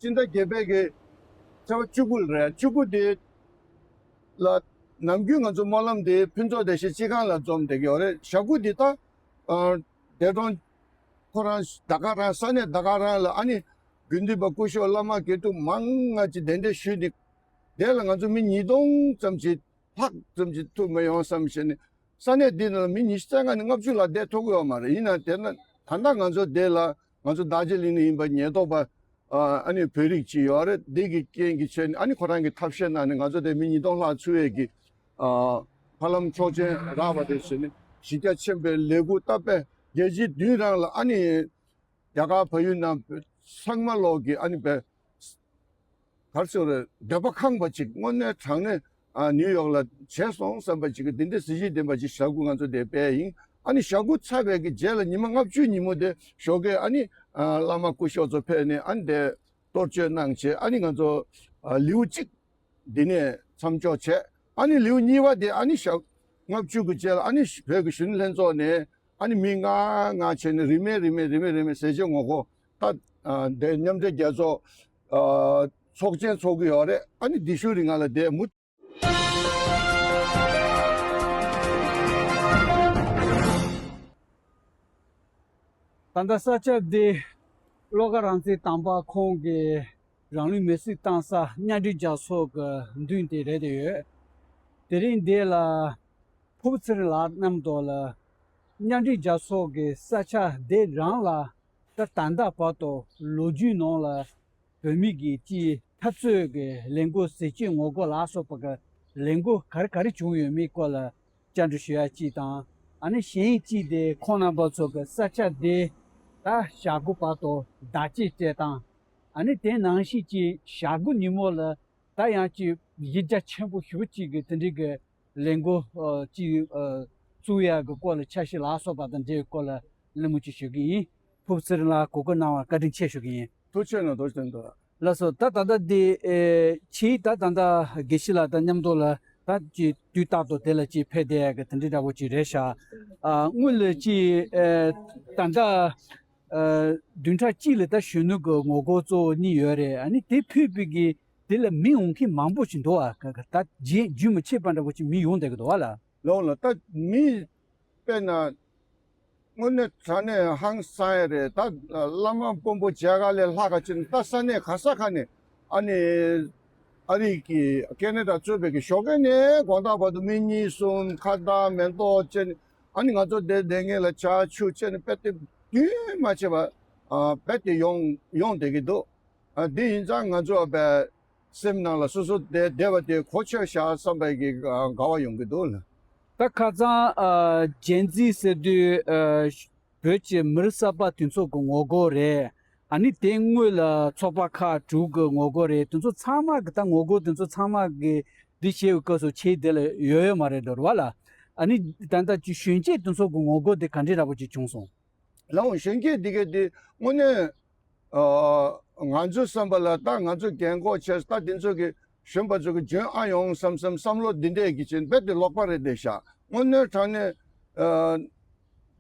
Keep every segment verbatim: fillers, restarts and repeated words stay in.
སྤྱི་ཟླ་བརྒྱད་པའི་གི་ཚེས་པ་བཅུ་དགུ་ལ་རེད། བཅུ་དགུ་དེ་ལ་ནམ་རྒྱུན་ང་ཚོ་སྨོན་ལམ་དེ་ཕུན་ཚོགས་བདེ་གཤེགས་སྤྱི་ཁང་ལ་འཛོམས་བསྡད་ཀྱི་ཡོད་རེད། ཞག་དགུ་འདི་ད་ཨ་འདས་གྲོངས་ཁོ་རང་ད་ག་རང་ས་གནས་ད་ག་རང་ལ་ཨ་ནི་དགེ་འདུན་པ་སྐུ་ཞབས་བླ་མ་དགེ་ཕྲུག་མང་ང་ཅིག་གདན་འདྲེན་ཞུས་ནས་དེ་ལ་ང་ཚོ་མི་ཉིས་སྟོང་ཙམ་ཅིག་ལྷག་ཙམ་ཅིག་ཐུབ་མི་ཡོང་བསམ་བྱས་ནས་ས་གནས་འདི་ནང་ལ་མི་ཉི་ཤུ་རྩ་ལྔ་ནས་ལྔ་བཅུ་ལ་བསྡད་ཐུབ་ཀྱི་ཡོད་མ་རེད། ཡིན་ན་དེ་ན་ད་ལྟ་ང་ཚོ་འདི་ལ་ང་ཚོ་རྡོ་རྗེ་གླིང་ནས་ཡིན་པ་ཉེན་རྟོག་པ་ཨ་ནི་བོད་རིགས་ཅིག་ཡོད་རེད། འདི་གི་རྐྱེན་གྱིས་བྱས་ནས་ཨ་ནི་ཁོ་རང་གི་ཐབས་ཤེས་གནང་ནས་ང་ཚོ་དེ་མི་ཉིས་སྟོང་ལྷག་ཚུད་ཡས་ཀྱི་ཨ་ཧ་ལམ་ཆོག་མཆན་རག་པ་དེ་བྱས་ནས་གཞི་རྒྱ་ཆེན་པོའི་ལས་འགུལ་སྟབས་པས་རྒྱལ་སྤྱིའི་མདུན་རང་ལ་ཨ་ནི་རྒྱ་གར་བལ་ཡུལ་ནང་ཚང་མ་ལོག་གི་ཨ་ནི་པའི་ག་རེ་ཟེར་རེད། འདོད་པ་ཁེངས་པ་ཅིག་དངོས་གནས་དྲང་གནས་ཨ་ནིའུ་ཡོག་ལ་བྱས་སོང་བསམ་པ་ཅིག་གི་འདི་འདྲའི་གཟི་བརྗིད་ལྡན་པ་ཅིག་ཞག་དགུ་ང་ཚོ་དེ་སྤེལ་ཡིན། ཨ་ནི་ཞག་དགུ་ཚར་བའི་གི་རྗེས་ལ་ཉི་མ་ལྔ་བཅུའི་ཉིན་མོ་དེ་ཞོགས་ཀས་ཨ་ནི་ཨ་བླ་མ་སྐུ་ཞབས་ཚོ་ཕེབས་ནས་ཨ་ནི་དེ་གཏོར་བཅོས་གནང་བྱས་ཨ་ནི་ང་ཚོ་ཨ་ལེའུ་གཅིག་འདི་ནས་མཚམས་འཇོག་བྱས། ཨ་ནི་ལེའུ་གཉིས་པ་དེ་ཨ་ནི་ཞག་ལྔ་བཅུ་གི་རྗེས་ལ་ཨ་ནི་བོད་ཀྱི་གཞོན་ནུ་ལྷན་ཚོགས་ནས་ཨ་ནི་མི་ལྔ་ལྔ་བྱས་ནས་རིན་མེད་རིན་མེད་རིན་མེད་རིན་མེད་ཟས་བཅད་ངོ་རྒོལ་ད་ཨ་དེ་མཉམ་འབྲེལ་རྒྱལ་ཚོགས་ཨ་ཚོགས་ཆེན་ཚོགས་ཀྱི་ཡོད་རེད། ཨ་ནི་འདི་ཤུལ་རིང་ང་ལ་དེ་མུ། ད་ལྟ་ས་ཆ་འདི་བློ་དགའ་རང་བཙན་དམ་པ་ཁོང་གིས་རང་ལུས་མེར་སྲེག་བཏང་ས་གཉའ་ཁྲི་རྒྱ་མཚོ་གི་མདུན་དེ་རེད་དེ་ཡོད། དེ་རིང་འདི་ལ་ཕུར་བུ་ཚེ་རིང་ལགས་རྣམ་རྟོག་ལ་གཉའ་ཁྲི་རྒྱ་མཚོ་གི་ས་ཆ་འདི་རང་ལ་ད་ད་ལྟ་བར་དུ་ལོ་རྒྱུས་ནང་ལ་བོད་མི་གི་ཅིག་འཐབ་རྩོད་ཀྱི་ལས་འགུལ་ཟས་བཅད་ངོ་རྒོལ་ལ་སོགས་པ་གི་ལས་འགུལ་ག་རེ་ག་རེ་བྱུང་ཡོད་མེད་སྐོར་ལ་བཅར་འདྲི་ཞུ་ཡ་གཅིག་དང་། ཨ་ནི་གཞན་གཅིག་དེ་ཁོང་རྣམ་པ་ཚོ་གི་ས་ཆ་དེ་ད་ཞག་དགུ་བར་དུ་བདག་གཅེས་སྤྲད་སྟངས། ཨ་ནི་དེ་ནང་བཞིན་གྱི་ཞག་དགུ་ཉིན་མོ་ལ་ད་ཡང་ཅིག་གཞི་རྒྱ་ཆེན་པོ་ཞེ་པོ་ཅིག་གི་དེ་འདྲའི་གི་ལས་འགུལ་ཨ་ཅིག་ཨ་བཙུགས་ཡག་གི་སྐོར་ལ་འཆར་གཞི་ལ་སོགས་པ་དང་འབྲེལ་བའི་སྐོར་ལ་གླེང་མོལ་ཅིག་ཞུ་གི་ཡིན། ཕུར་བུ་ཚེ་རིང་ལགས་གོ་སྐབས་གནང་བར་བཀའ་དྲིན་ཆེ་ཞུ་གི་ཡིན། ཐུགས་རྗེ་གནང་། ཐུགས་རྗེ་གནང་། ལགས་སོ། ད་ད་ལྟ་འདི་ཨེ་ཕྱིའི་ད་ད་ལྟ་དགེ་བཤེས་ལགས་དང་མཉམ་དུ་ལ་ད་ཅིག་དུས་རྟག་ཏུ་དེ་ལ་ཅིག་ཕེབས་བསྡད་ཡག་གི་དེ་འདྲའི་འདྲ་པོ་ཅིག་རེད་ཤག་ཨ་དངོས་ལ་ཅིག་ཨེ་ད་ལྟ་ཨ་བདུན་ཕྲག་གཅིག་ལ་ད་གཞོན་ནུ་གི་ངོ་རྒོལ་གཙོ་བོ་གཉིས་ཡོད་རེད། ཨ་ནི་དེ་ཕུད་པའི་གི་དེ་ལ་མི་འོང་མཁན་མང་པོ་ཞིག་འདུག་ཨ། ད་རྗེས་རྒྱུན་མི་ཆད་པ་འདྲ་པོ་ཅིག་མི་ཡོང་བསྡད་ཀྱི་འདུག་ཨ་ལ། ལོང་ལ་ད་མི་དཔེར་ན་དངོས་གནས་དྲང་གནས་ཧང་སང་ཡ་རེད། ད་བླ་མ་དཔོན་པོ་མཇལ་ཁ་ལས་ལྷག་ག་ཅིག་ད་ས་གནས་ག་ས་ག་ནས་ཨ་ནི་ཨ་རི་གི་ཁེ་ན་ཌ་གཙོས་པའི་གི་ཞོགས་ཀས་ནས་དགོང་དག་བར་དུ་མི་གཉིས་གསུམ་ཁ་བརྡ་མེ་ཏོག་བཅད་ནས་ཨ་ནི་ང་ཚོ་དེ་བསྡད་མཁན་ལ་ཇ་ཆུ་བཅད་ནས་དཔེ་དེབ་རྒྱུན་མ་ཆད་པ་ཨ་དཔེ་དེ་ཡོང་ཡོང་བསྡད་ཀྱི་འདུག་ཨ་འདི་ཡིན་ཙང་ང་ཚོ་བས་སེམས་ནང་ལ་སོ་སོ་བསྡད་བསྡད་པ་དེ་གོ་ཆོད་བཞག་བསམ་པའི་གི་ཨ་དགའ་བ་ཡོང་གི་འདུག་ལ། ད་ཁ་སང་ཨ་ཇེན་ཛི་ཟེར་དུས་ཨ་བོད་ཀྱི་མི་རིགས་གསར་པ་དེ་ཚོ་གི་ངོ་རྒོལ་རེད། ཨ་ནི་དེ་སྔོན་ལ་ཚོགས་པ་ཁག་དྲུག་གི་ངོ་རྒོལ་རེད། དེ་ཚོ་ཚང་མ་གི་ད་ངོ་རྒོལ་དེ་ཚོ་ཚང་མ་གི་འདི་བྱེད་པའི་སྐབས་སུ་ཁྱེད་དེ་ལ་ཡོད་ཡོད་མ་རེད་འགྲོ་ར་བ་ལ། ཨ་ནི་ད་ལྟ་ཀྱི་གཞོན་སྐྱེས་དེ་ཚོ་གི་ངོ་རྒོལ་དེ་ག་འདྲའི་འདྲ་པོ་ཅིག་བྱུང་སོང་། ལའང་གཞོན་སྐྱེས་འདི་གས་འདི་དངོས་གནས་ཨ་ང་ཚོའི་བསམ་པ་ལ་ད་ང་ཚོ་རྒན་གོག་བྱས་ད་འདི་ཚོ་གི་གཞོན་པ་ཚོ་གི་འཇོན་ཨ་ཡོང་བསམ་བསམ་བསམ་བློ་འདི་འདྲས་ཀྱི་ཅན་རྦད་དེ་ལོག་པ་རེད་དེ་ཤག་དངོས་གནས་དྲང་གནས་ཨ་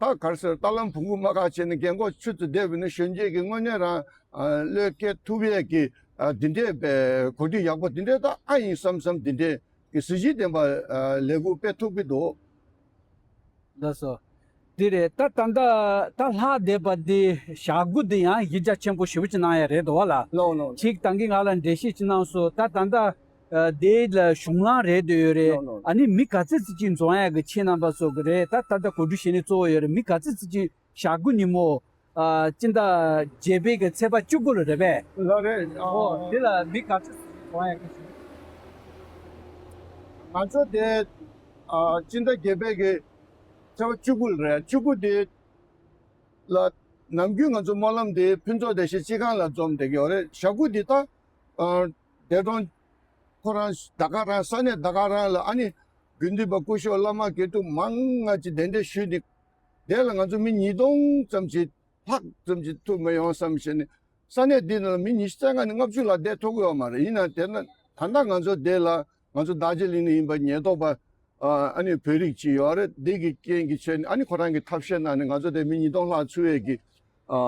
ད་ག་རེ་ཟེར་ད་ལམ་བུང་བུ་མ་ཁ་བྱས་ནས་རྒན་གོག་ཆུ་ཚོད་བསྡད་པ་ནི་གཞོན་སྐྱེས་ཀྱི་དངོས་གནས་རང་ཨ་བློས་འཁེལ་ཐུབ་ཡས་ཀྱི་ཨ་འདི་འདྲས་པའི་གོ་སྒྲིག་ཡག་པོ་འདི་འདྲས་ད་ཨ་ཡིན་བསམ་བསམ་འདི་འདྲས་ཀྱི་གཟི་བརྗིད་ལྡན་པ་ཨ་ལས་འགུལ་སྤེལ་ཐུབ་ཀྱི་འདུག་ལགས་སོ། འདི་རེད། ད་ད་ལྟ་ད་ལྷག་བསྡད་པ་འདི་ཞག་དགུ་འདི་ཡང་གཞི་རྒྱ་ཆེན་པོ་ཞེ་པོ་ཅིག་གནང་ཡ་རེད་འདུག་བ་ལ། ལོ་ལོ། ཅིག་ད་གིན་ང་ལ་འགྲེལ་བཤད་ཅིག་གནང་སོང་། ད་ད་ལྟ་ཨ་དེ་ལ་གཞུང་ལམ་རེད་འདོད་ཡོད་རེད། ལོ་ལོ། ཨ་ནི་མི་ག་ཚོད་ཙམ་ཅིག་འཛོམས་ཡ་གི་ཁྱེད་རྣམ་པ་ཚོ་གི་རེད། ད་ད་ལྟ་གོ་སྒྲིག་བྱེད་ནི་གཙོ་བོ་ཡོད་རེད། མི་ག་ཚོད་ཙམ་ཅིག་ཞག་དགུ་ཉིན་མོ་ཨ་སྤྱི་ཟླ་བརྒྱད་པའི་གི་ཚེས་པ་བཅུ་དགུ་ལ་རེད་པས། ལགས་རེད། ཨོ། ཨོ་དེ་ལ་མི་ག་ཚོད་ཙམ་ཅིག་འཛོམས་ཡ་གི་ཞུ། ང་ཚོ་དེ་ཨ་སྤྱི་ཟླ་བརྒྱད་པའི་གི་ཚེས་པ་བཅུ་དགུ་ལ་རེད། བཅུ་དགུ་དེ་ལ་ནམ་རྒྱུན་ང་ཚོ་སྨོན་ལམ་དེ་ཕུན་ཚོགས་བདེ་གཤེགས་སྤྱི་ཁང་ལ་འཛོམས་བསྡད་ཀྱི་ཡོད་རེད། ཞག་དགུ་འདི་ད་ཨ་འདས་གྲོངས་ཁོ་རང་ད་ག་རང་ས་གནས་ད་ག་རང་ལ་ཨ་ནི་དགེ་འདུན་པ་སྐུ་ཞབས་བླ་མ་དགེ་ཕྲུག་མང་ང་ཅིག་གདན་འདྲེན་ཞུས་ནས་དེ་ལ་ང་ཚོ་མི་ཉིས་སྟོང་ཙམ་ཅིག་ལྷག་ཙམ་ཅིག་ཐུབ་མི་ཡོང་བསམ་བྱས་ནས་ས་གནས་འདི་ནང་ལ་མི་ཉི་ཤུ་རྩ་ལྔ་ནས་ལྔ་བཅུ་ལ་བསྡད་ཐུབ་ཀྱི་ཡོད་མ་རེད། ཡིན་ན་དེ་ན་ད་ལྟ་ང་ཚོ་དེ་ལ་ང་ཚོ་རྡོ་རྗེ་གླིང་ནས་ཡིན་པ་ཉེན་རྟོག་པ་ཨ་ནི་བོད་རིགས་ཅིག་ཡོད་རེད། འདི་གི་རྐྱེན་གྱིས་བྱས་ནས་ཨ་ནི་ཁོ་རང་གི་ཐབས་ཤེས་གནང་ནས་ང་ཚོ་དེ་མི་ཉིས་སྟོང་ལྷག་ཚུད་ཡས་ཀྱི་ཨ་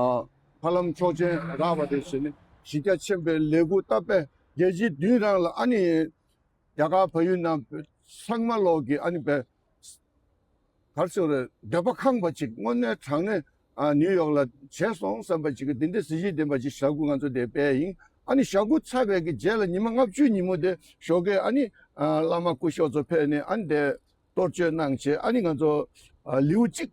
ཧ་ལམ་ཆོག་མཆན་རག་པ་དེ་བྱས་ནས་ གཞི་རྒྱ་ཆེན་པོའི་ལས་འགུལ་སྟབས་པས་རྒྱལ་སྤྱིའི་མདུན་རང་ལ་ཨ་ནི་རྒྱ་གར་བལ་ཡུལ་ནང་ཚང་མ་ལོག་གི་ཨ་ནི་པའི་གར་སོ་རེ་འདོད་པ་ཁེངས་པ་ཅིག་དངོས་གནས་དྲང་གནས་ཨ་ནིའུ་ཡོག་ལ་བྱས་སོང་བསམ་པ་ཅིག་གི་འདི་འདྲའི་གཟི་བརྗིད་ལྡན་པ་ཅིག་ཞབས་སྐུ་ང་ཚོ་དེ་སྤེལ་ཡིན། ཨ་ནི་ཞབས་སྐུ་ཚར་བའི་གི་རྗེས་ལ་ཉི་མ་ལྔ་བཅུ་ཉིན་མོ་དེ་ཞོགས་ཀས་ཨ་ནི་ཨ་བླ་མ་སྐུ་ཞབས་ཚོ་ཕེབས་ནས་ཨ་ནི་དེ་གཏོར་བཅོས་གནང་བྱས་ཨ་ནི་ང་ཚོ་ཨ་ལེའུ་གཅིག་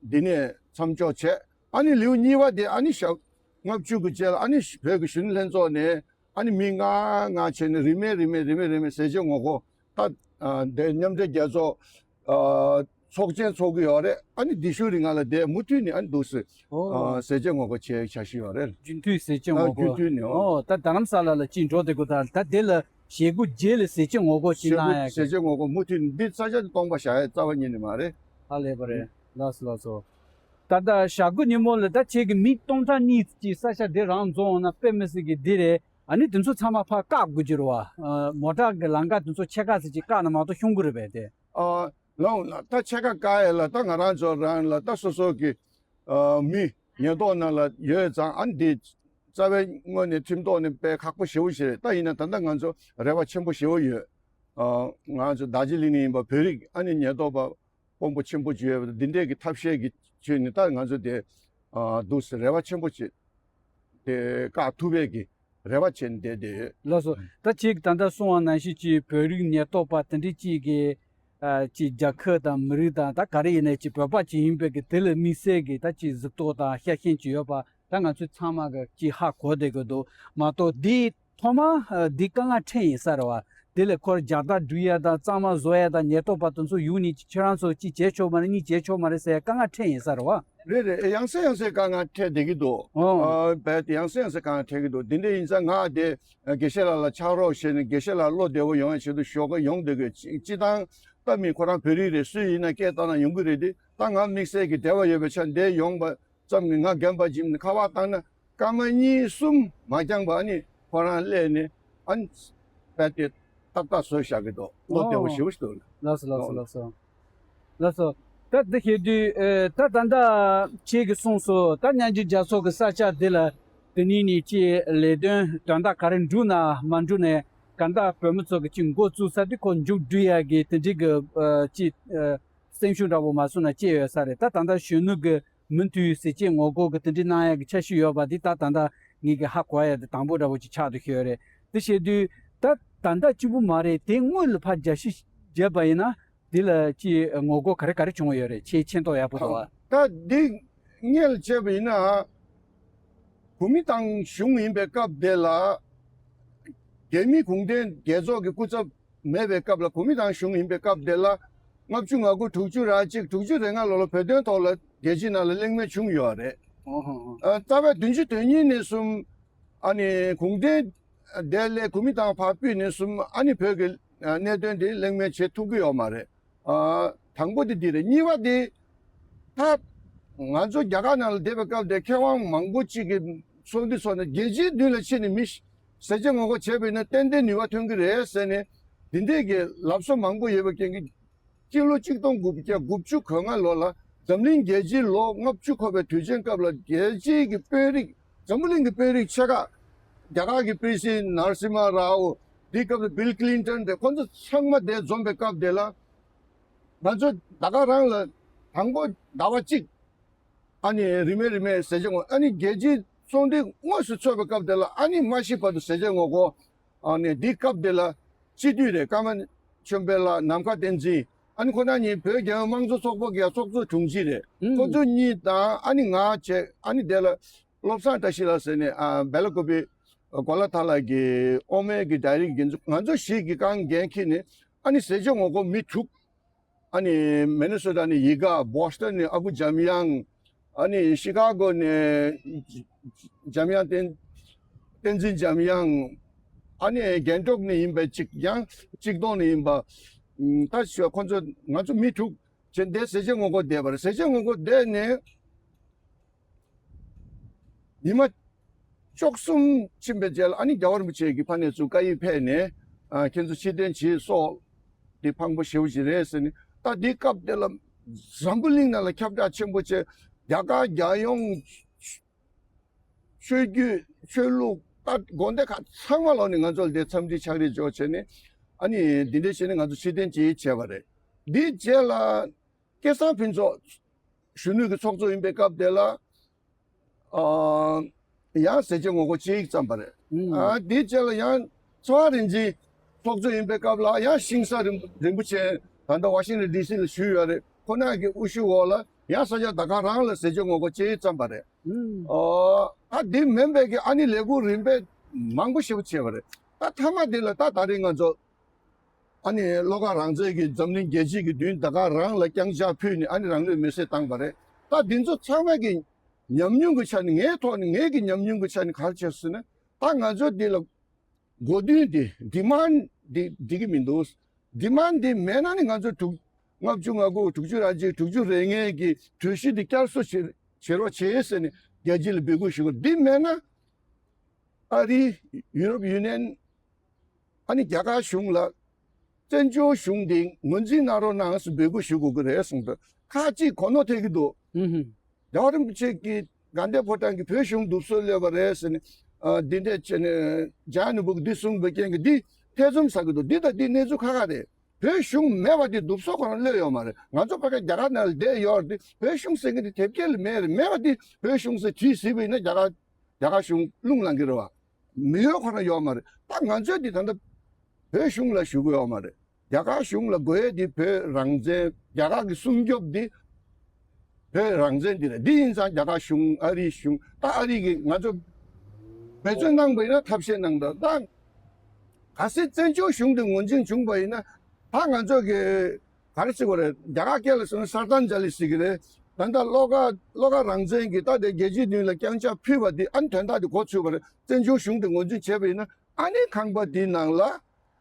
འདི་ནས་མཚམས་འཇོག་བྱས། ཨ་ནི་ལེའུ་གཉིས་པ་དེ་ཨ་ནི་ཞག་ལྔ་བཅུ་གི་རྗེས་ལ་ཨ་ནི་བོད་ཀྱི་གཞོན་ནུ་ལྷན་ཚོགས་ནས་ཨ་ནི་མི་ལྔ་ལྔ་བྱས་ནས་རིམ་མེད་རིམ་མེད་རིམ་མེད་རིམ་མེད་ཟས་བཅད་ངོ་རྒོལ་ད་ཨ་དེ་མཉམ་འབྲེལ་རྒྱལ་ཚོགས་ཨ་ཚོགས་ཆེན་ཚོགས་ཀྱི་ཡོད་རེད། ཨ་ནི་འདི་ཤུལ་རིང་ལ་དེ་མུ་མཐུད་ནས་ཨ་ནི་འདུག་སེ་ཨོ། ཨ་ཟས་བཅད་ངོ་རྒོལ་བྱེད་འཆར་གཞི་ཡོད་རེད། རྒྱུན་མཐུད་ཟས་བཅད་ཨ་ངོ་རྒྱུན་རྒོལ། མཐུད་ནས་ཨོ། ཨོ་ད་རྡ་རམ་ས་ལ་ལ་ཅིག་འགྲོ་བསྡད་དགོས་ད་ད་དེ་ལ་ཞེ་དགུ་རྗེས་ལ་ཟས་བཅད་ངོ་རྒོལ་ཅིག་ཞེ་དགུ་གནང་ཡ་ཟས་གི་བཅད་ངོ་རྒོལ་མུ་མཐུད་ནས་འདི་ས་ཆ་འདི་སྟོང་པ་བཞག་ཡ་རྩ་བ་ཉིད་ནས་མ་རེད། ཧ་ལས་པ་རེད། ལགས་སོ་ལགས་སོ། ད་ལྟ་ཞག་དགུ་ཉིན་མོ་ལ་ད་ཁྱེད་ཀྱི་མི་སྟོང་ཕྲག་གཉིས་ཀྱི་ས་ཆ་འདི་རང་འཛོམས་ན་དཔེ་མི་སྲིད་ཀྱི་འདི་རེད། ཨ་ནི་དེ་ཚོ་ཚང་མ་ཕར་བཀག་དགོས་ཀྱི་རེད་བ། ཨ་མོ་ཊ་གི་ལམ་ཁ་དེ་ཚོ་ཕྱེད་ཀ་ཙམ་ཅིག་བཀག་ན་མ་གཏོགས་ཤོང་གི་རེད་པས་དེ། ཨ་ལའོ་ལ་ད་ཕྱེད་ཀ་བཀག་ཡ་ལ་ད་ང་རང་ཚོ་རང་ལ་ད་སོ་སོ་གི་ཨ་མི་ཉེན་རྟོག་ནང་ལ་ཡོད་ཙང་ཨ་ནི་འདི་རྩ་བའི་ངོས་ནས་ཁྲིམས་ཐོག་ནས་དཔེ་ཁག་པོ་ཞེ་པོ་ཞིག་རེད། ད་ཡིན་ན་ད་ལྟ་ང་ཚོ་རེ་བ་ཆེན་པོ་ཞེ་པོ་ཡོད། ཨ་ང་ཚོ་རྡོ་རྗེ་གླིང་ནས་ཡིན་པ་བོད་རིགས་ཨ་ནི་ཉེན་རྟོག་པ་དཔོན་པོ་ཆེན་པོ་ཅིག་ཡོད་པ་འདི་འདྲས་ཀྱི་ཐབས་ཤེས་ཀྱི་ཆོས་ནི་ད་ང་ཚོ་དེ་ཨ་འདུག་སེ་རེ་བ་ཆེན་པོ་ཅིག་དེ་བཀག་ཐུབ་པའི་གི་རེ་བ་བྱས་ནས་བསྡད་བསྡད་ཡོད། ལགས་སོ། ད་ཅིག་ད་ལྟ་གསུངས་པ་ནང་བཞིན་ཅིག་བོད་རིགས་ཉེན་རྟོག་པ་དེ་འདྲས་ཅིག་གིས་ཨ་ཅིག་རྒྱལ་ཁབ་དང་མི་རིགས་དང་ད་ག་རེ་ཡིན་ནའི་ཅིག་བོད་པ་ཅིག་ཡིན་པའི་གི་དེ་ལ་དམིགས་བསལ་གྱི་ད་ཅིག་གཟིགས་རྟོག་དང་ཤ་ཞེན་ཅིག་ཡོད་པ་ད་ང་ཚོ་ཚང་མ་གི་ཅིག་ཧ་གོ་བསྡད་ཀྱི་འདུག་མ་གཏོགས་འདི། ཐོག་མ་ཨ་འདི་དཀའ་ངལ་འཕྲད་ཡིན་ས་རེད་བ། དེ་ལས་ཁོར་རྒྱག་རྟགས་སྒྲུག་ཡ་དང་གཙང་མ་བཟོ་ཡ་དང་ཉེན་རྟོག་པ་དེ་ཚོ་ཡུལ་ནས་ཁྱེད་རང་ཚོ་གཅིག་བྱེད་ཆོག་མ་རེད་གཉིས་བྱེད་ཆོག་མ་རེད་ཟེར་ཡ་དཀའ་ངལ་འཕྲད་ཡིན་ས་རེད་བ། རེད་རེད། ཡང་སེ་ཡང་སེ་དཀའ་ངལ་འཕྲད་བསྡད་ཀྱི་འདུག་ཨོ། ཨ་རྦད་དེ་ཡང་སེ་ཡང་སེ་དཀའ་ངལ་འཕྲད་ཀྱི་འདུག་དེ་འདྲ་ཡིན་ཙང་ང་དེ་དགེ་བཤེས་ལགས་ལ་ཕྱག་རོགས་བྱས་ནས་དགེ་བཤེས་ལགས་བློ་བདེ་བོ་ཡོང་ཡ་ཆེད་དུ་ཞོགས་ཀ་ཡོང་བསྡད་དགོས། སྤྱི་སྤྱི་བཏང་ལྟ་མི་ཁོ་རང་བོད་རིགས་རེད། སུ་ཡིན་ན་སྐད་བཏང་ན་ཡོང་གི་རེད། དེ་ད་ང་དམིགས་བསལ་གྱི་འབྲེལ་བ་ཡོད་པའི་ཆ་འདིར་ཡོང་པ། ཙམ་གྱིས་ང་རྒན་པ་ཅིག་ནི་ཁ་པར་བཏང་ན་སྐར་མ་གཉིས་གསུམ་མ་འགྱངས་པ་ཨ་ནི་ཁོ་རང་སླེབས་ནས་ཨ་ནི་རྦད་དེ་ཏག་ཏག་བཟོས་བཞག་གི་འདུག་བློ་བདེ་བོ་ཞེ་པོ་ཞིག་འདུག་ལགས་སོ་ལགས་སོ་ལགས་སོ། ལགས་སོ། ད་འདི་བཤད་དུས་ཨེ་ད་ད་ལྟ་ཁྱེད་ཀྱིས་གསུངས་སོང་། ད་མཉམ་འབྲེལ་རྒྱལ་ཚོགས་ཀྱི་ས་ཆ་འདི་ལ་དེ་ནས་ནི་ཅིག་ལས་དོན་དོན་དག་ག་རེ་འགྲུབ་ན་མ་འགྲུབ་ནས་གང་ལྟར་བོད་མི་ཚོ་གི་ཅིག་འགོ་བཙུགས་ས་དེ་ཁོ་མཇུག་བསྒྲིལ་ཡག་གི་དེ་འདྲའི་གི་ཨ་ཅིག་ཨ་སེམས་ཤུགས་འདྲ་བོ་མ་སོང་ན་སྐྱེས་ཡོད་ས་རེད། ད་ད་ལྟ་གཞོན་ནུ་གི་མུ་མཐུད་ཟས་བཅད་ངོ་རྒོལ་གྱི་དེ་འདྲའི་གནང་ཡག་གི་འཆར་གཞི་ཡོད་པ་འདི་ད་ད་ལྟ་ངེད་ཀྱི་ཧ་གོ་ཡག་དེ་དང་པོ་འདྲ་བོ་ཅིག་ཆགས་བསྡད་ཤོད་རེད། དེ་བྱེད་དུས་ད་ད་ལྟ་གཅིག་པུ་མ་རེད། དེ་སྔོན་ལ་ཕར་རྒྱ་ཞིབ་བརྒྱབ་པ་ཡིན་ན་འདི་ལ་ཅིག་ངོ་རྒོལ་ག་རེ་ག་རེ་བྱུང་ཡོད་རེད། ཁྱེད་མཁྱེན་རྟོགས་ཡག་པོ་འདུག་བ། ད་འདི་སྔོན་ལ་བྱས་པ་ཡིན་ན་གོ་མིན་ཏང་གཞུང་ཡིན་པའི་སྐབས་དེ་ལ་རྒྱ་མི་གུང་ཁྲན་རྒྱལ་ཚོགས་ཀྱི་སྐུ་ཚབ། མེད་པའི་སྐབས་ལ་གོ་མིན་ཏང་གཞུང་ཡིན་པའི་སྐབས་དེ་ལ་ལྔ་བཅུ་ང་དགུ་དྲུག་ཅུ་རེ་གཅིག་དྲུག་ཅུ་རེ་ལྔ་ལོ་ལ་བོད་དོན་ཐོག་ལ་རྒྱལ་སྤྱི་ནང་ལ་གླེང་མོལ་བྱུང་ཡོད་རེད། ཨོ་ཧོ་ཧོ། ཨ་རྩ་བའི་བདུན་ཅུ་དོན་གཉིས་ནས་བཟུང་ཨ་ནི་གུང་ཁྲན་དེ་ལས་གོ་མིན་ཏང་ཕར་ཕུད་ནས་བཟུང་ཨ་ནི་བོད་ཀྱི་ཨ་གནད་དོན་དེ་གླེང་མོལ་བྱེད་ཐུབ་ཀྱི་ཡོད་མ་རེད། ཨ་དང་པོ་དེ་འདི་རེད། གཉིས་པ་དེ་ད་ང་ཚོ་རྒྱ་གར་ནང་ལ་བསྡད་པའི་སྐབས་དེ་མཁས་དབང་མང་པོ་གཅིག་གིས་ཚོགས་འདུ་ཚོགས་ནས་རྒྱལ་སྤྱིའི་མདུན་ལ་ཕྱིན་ནས་མི་ཟས་བཅད་ངོ་རྒོལ་བྱས་པ་ཡིན་ན་ཏན་ཏན་ནུས་པ་ཐོན་གྱི་རེད་ཟེར་ནས་འདི་འདྲས་ཀྱི་ལབ་གསོ་མང་པོ་ཡོད་པའི་རྐྱེན་གྱིས་སྤྱི་ལོ་གཅིག་སྟོང་དགུ་བརྒྱ་དགུ་བཅུ་གོ་ལྔ་ལོ་ལ་འཛམ་གླིང་རྒྱལ་སྤྱིའི་ལོ་ལྔ་བཅུ་འཁོར་བའི་དུས་ཆེན་སྐབས་ལ་རྒྱལ་སྤྱིའི་གི་དཔོན་རིགས་འཛམ་བུ་གླིང་གི་དཔོན་རིགས་ཆེ་ཁག་རྒྱ་གར་གྱི་པི་སི་ནར་སི་མ་རའོ། འདིའི་སྐབས་ལ་བིལ་ཀི་ལིན་ཏོན་དེ་ཁོ་ཚོ་ཚང་མ་དེ་འཛོམས་པའི་སྐབས་དེ་ལ་ང་ཚོ་ད་ག་རང་ལ་དང་པོ་ཟླ་བ་གཅིག་ཨ་ནི་རིན་མེད་རིན་མེད་ཟས་བཅད་ངོ་ཨ་ནི་རྒྱལ་སྤྱིའི་ཚོགས་འདུ་དངོས་སུ་ཚོགས་པའི་སྐབས་དེ་ལ་ཨ་ནི་མ་ཤི་བར་དུ་ཟས་བཅད་ངོ་རྒོལ། ཨ་ནི་འདི་སྐབས་དེ་ལ་སྤྱི་འཐུས་རེད། ཀརྨ་ཆོས་འཕེལ་ལགས་ནམ་མཁའ་བསྟན་འཛིན། ཨ་ནི་ཁོ་ན་གཉིས་བོད་རྒྱལ་ཡོངས་དམངས་གཙོ་ཚོགས་པ་གི་ཚོགས་གཙོ་དྲུང་ཆེ་རེད། ཨུམ། ཁོ་ཚོ་གཉིས་དང་ཨ་ནི་ང་བྱས་ཨ་ནི་དེ་ལ་བློ་བཟང་བཀྲ་ཤིས་ལགས་ཟེར་ནས་ཨ་སྦེ་ལ་ཀོ་པི་གོ་ལ་ཐ་ལ་གི་ཨོ་མའི་གི་ཌའི་རེག་ཊར་ང་ཚོ་བཞི་གི་རྐང་འགན་འཁྱེར་ནས་ཨ་ནི་ཟས་བཅད་ངོ་རྒོལ་མི་དྲུག་ཨ་ནི་མི་ནི་སོ་ཊ་ནས་ཡི་ག། བོ་སི་ཊོན་ནས་ཨ་ཁུ་འཇམ་དབྱངས། ཨ་ནི་ཤི་ཀ་གོ་ནས་འཇམ་དབྱངས་བསྟན་བསྟན་འཛིན་འཇམ་དབྱངས། ཨ་ནི་སྒང་ཏོག་ནས་ཡིན་པའི་གཅིག་ཡང་གཅིག་སྟོང་ནས་ཡིན་པ། ད་ཤོད་ཁོ་ཚོ་ང་ཚོ་མི་དྲུག་བྱས་འདས་ཟས་བཅད་ངོ་རྒོལ་བསྡད་པ་རེད། ཟས་བཅད་ངོ་རྒོལ་བསྡད་ནས། ཉི་མ་བཅུ་གསུམ་ཕྱིན་པའི་རྗེས་ལ་ཨ་ནི་རྒྱལ་བ་རིན་པོ་ཆེ་གི་ཕ་ནས་ཚུར་བཀའ་ཡིག་ཕེབས་ནས་ཨ་ཁྱེད་ཚོ་ཕྱིར་འཐེན་བྱེད་སོགས་དེ་ཕངས་པོ་ཞེ་པོ་ཞིག་རེད་ཟེར་ནས། ད་དེ་སྐབས་དེ་ལ་འཛམ་བུ་གླིང་ནང་ལ་ཁྱབ་བསྒྲགས་ཆེན་པོ་བྱས། རྒྱ་གར་རྒྱལ་ཡོངས་ཆོས་བརྒྱུད་ཆོས་ལུགས་ ད་དགོན་སྡེ་ཁག་ཚང་མ་ལོག་ནས་ང་ཚོ་ལ་དེ་འཚམས་འདྲི་ཕྱག་རེས་འཇོག་བྱས་ནས། ཨ་ནི་འདི་འདྲ་བྱས་ནས་ང་ཚོ་ཕྱིར་འཐེན་བྱེད་བྱས་པ་རེད། འདིའི་རྗེས་ལ་སྐལ་བཟང་ཕུན་ཚོགས་གཞོན་ནུ་གི་ཚོགས་གཙོ་ཡིན་པའི་སྐབས་དེ་ལ། ཨ། ཡང་ཟས་བཅད་ངོ་རྒོལ་བྱེད་ཡིག་བརྩམས་པ་རེད། ཨ། དེའི་རྗེས་ལ་ཡང་ཚེ་དབང་རིག་འཛིན་ཚོགས་གཙོ་ཡིན་པའི་སྐབས་ལ་ཡང་ཤིང་བཟའ་རིན་རིན་པོ་ཆེ་ད་ལྟ་ཝ་ཤིང་ཊོན་ཌི་སི་ལ་བཞུགས་ཡོད་རེད། ཁོ་ན་གི་དབུ་བཞུགས་འོག་ལ་ཡང་ས་སྐྱ་དར་དཀར་རང་ལ་ཟས་བཅད་ངོ་རྒོལ་བྱེད་ཡིག་བརྩམས་པ་རེད། ཨ། ད་དེ་མིན་པའི་གི་ཨ་ནི་ལས་འགུལ་རིམ་པས་མང་པོ་ཞེ་པོ་བྱས་པ་རེད། ད་མཐའ་མ་དེ་ལ་ད་ད་རེས་ང་ཚོ་ཨ་ནི་བློ་དགའ་རང་བཙན་གྱིས་འཛམ་གླིང་རྒྱལ་སྤྱི་གི་མདུན་དར་དཀར་རང་ལ་རྐྱང་ཕྱག་ཕུལ་ནས་ཨ་ནི་རང་ལུས་མེར་སྲེག་བཏང་པ་རེད། ད་འདི་ཚོ་ཚང་མ་གི་ཉམས་མྱོང་གི་ཆ་ནས། ངའི་ཐོག་ནས་ངའི་གི་ཉམས་མྱོང་གི་ཆ་ནས་ག་རེ་བྱས་ཟེར་ན། ད་ང་ཚོ་འདི་ལ་གོ་དོན་འདི་ཌི་མན་ཌི་འདི་འགྲིག་གི་མི་འདུག་ཌི་མན་ཌི་འདི་མེད་ན་ནི་ང་ཚོ་དྲུག་ལྔ་བཅུ་ང་དགུ་དྲུག་ཅུ་རེ་གཅིག་དྲུག་ཅུ་རེ་ལྔའི་གི་གྲོས་གཞི་འདི་བསྐྱར་གསོ་བྱེད་བྱེད་རོགས་བྱེད་ཟེར་ནས་རྒྱལ་སྤྱི་ལ་འབོད་སྐུལ་ཞུ་དགོས། འདི་མེད་ན་ཨ་རི། ཡུ་རོབ་ཡུ་ནི་ཡན། ཨ་ནི་རྒྱ་གར་གཞུང་ལ་བཙན་བྱོལ་གཞུང་འདི་ངོས་འཛིན་གནང་རོགས་གནང་ཟེར་འབོད་སྐུལ་ཞུ་དགོས་ཀྱི་རེད་གསུངས་འདུག་ཁག་ཅིག་གོ་ནོར་ཐེབས་ཀྱི་འདུག་ཧུམ་ཧུམ། རྒྱལ་བ་རིན་པོ་ཆེ་གིས་དགའ་ལྡན་ཕོ་བྲང་གིས་བོད་གཞུང་སྡུག་སྲོལ་སླེབས་པ་རེད་ཟེར་ནས། ཨ། འདི་འདྲས་བྱས་ནས་ཇཱ་ནི་སྦུག་འདི་གསུངས་པའི་རྐྱེན་གྱིས་འདི་ཐེ་ཚོམ་ཟ་གི་འདུག་འདི་དང་འདི་གནས་ཚུལ་ཁག་ཁག་རེད། བོད་གཞུང་མེད་པ་འདི་སྡུག་སྲོག་ཁོ་རང་སླེབས་ཡོད་མ་རེད། ང་ཚོ་ཕ་གི་རྒྱ་གར་ནང་ལ་བསྡད་ཡོད་རེད་དེ། བོད་གཞུང་ཟེར་མཁན་འདི་དེབ་སྐྱེལ་ལ་མེད་རེད། མེད་པ་འདི་བོད་གཞུང་ཟེར་བྲིས་ཟིན་པ་ཡིན་ན་རྒྱ་གར་རྒྱ་གར་གཞུང་རླུང་ལངས་ཀྱི་རེད་བ། མེད་ཡོད་ཁོ་རང་ཡོད་མ་རེད། ད་ང་ཚོས་འདི་ད་ལྟ་བོད་གཞུང་ལ་ཞུ་གི་ཡོད་མ་རེད། རྒྱ་གར་གཞུང་ལ་དགོས་ཡས་འདི་བོད་རང་བཙན། རྒྱ་གར་གྱི་སྲུང་སྐྱོབ་འདི་བོད་རང་བཙན་འདི་རེད། འདི་ཡིན་ཙང་རྒྱ་གར་གཞུང་། ཨ་རིའི་གཞུང་། ད་ཨ་རི་གིས་ང་ཚོ་འབད་བརྩོན་གནང་པ་ཡིན་ན། ཐབས་ཤེས་གནང་དང་། ད་གལ་སྲིད་བཙན་བྱོལ་གཞུང་དེ་ངོས་འཛིན་བྱུང་པ་ཡིན་ན། ད་ང་ཚོ་གི་ག་རེ་ཟེར་དགོས་རེད། རྒྱ་གར་སྐད་ལ་ཟེར་ན་སར་དན་ཇ་ལི་ཟེར་གི་རེད། ད་ལྟ་བློ་དགའ་བློ་དགའ་རང་བཙན་གྱིས་ད་དེ་རྒྱལ་སྤྱིའི་མདུན་ལ་རྐྱང་ཕྱག་ཕུལ་བ་དེ་ཨ་ནི་དོན་དག་དེ་གོ་ཚོད་པ་རེད། བཙན་བྱོལ་གཞུང་དེ་ངོས་འཛིན་བྱས་པ་ཡིན་ན། ཨ་ནི་ཁང་པ་དེའི་ནང་ལ་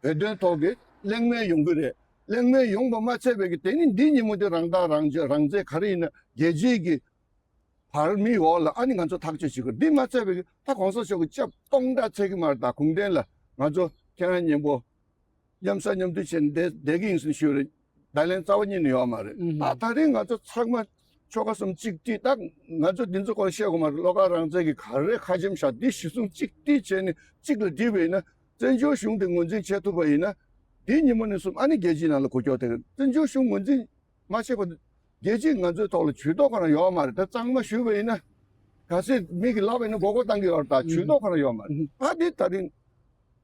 བོད་དོན་ཐོག་གི་གླེང་མོལ་ཡོང་གི་རེད། གླེང་མོལ་ཡོང་པ་མ་ཚད་པའི་གི་དེ་ནི་འདི་ཉིན་མོ་དེ་རང་ཐག་རང་གཅོད། རང་བཙན་ག་རེ་ཡིན་ན་རྒྱལ་སྤྱིའི་གི་བར་མིའི་འོག་ལ་ཨ་ནི་ང་ཚོ་ཐག་གཅོད་བྱེད་དགོས། འདི་མ་ཚད་པའི་ད་གོང་ས་མཆོག་གི་སྐྱབས་སྟོང་ཕྲག་ཚད་ཀྱི་མ་རེད། ད་གུང་ཁྲན་ལ་ང་ཚོ་ཁྱེད་རང་མཉམ་པོ་མཉམ་ཟ་མཉམ་འཐུང་བྱས་ནས་བསྡད་བསྡད་ཀྱི་ཡིན་ཟེར་ཞུས་རེད། ད་ལན་རྩ་བ་ཉིད་ནས་ཡོད་མ་རེད། ཨུ་ཧུམ། ད་ད་རེས་ང་ཚོ་ཚང་མ་ཆོལ་ཁ་གསུམ་གཅིག་སྒྲིལ། ད་ང་ཚོ་འདི་ཚོ་སྐོར་བཤད་དགོས་མ་རེད། བློ་དགའ་རང་བཙན་གྱིས་ག་རེ་ཁ་ཆེམས་བཞག་འདི་གཞི་བཟུང་གཅིག་སྒྲིལ་བྱས་ནས་གཅིག་ལ་སྒྲིལ་བ་ཡིན་ན། བཙན་བྱོལ་གཞུང་དེ་ངོས་འཛིན་བྱེད་ཐུབ་པ་ཡིན་ན། དེའི་ཉིན་མོ་ནས་བཟུང་ཨ་ནི་རྒྱལ་སྤྱིའི་ནང་ལ་གོ་སྐྱོར་ཐེབས། བཙན་བྱོལ་གཞུང་ངོས་འཛིན་མ་བྱས་པ་རྒྱལ་སྤྱིས་ང་ཚོའི་ཐོག་ལ་ཇུས་གཏོགས་ཁོ་རང་ཡོད་མ་རེད། ད་གཙང་མ་ཞུས་པ་ཡིན་ན། གལ་སྲིད་མི་གིས་ལབ་པ་ཡིན་ན་མགོ་སྐོར་བཏང་གི་ཡོད་རེད། ད་ཇུས་གཏོགས་ཁོ་རང་ཡོད་མ་རེད། ཨུ་ཧུམ། ད་འདི་ད་རིང་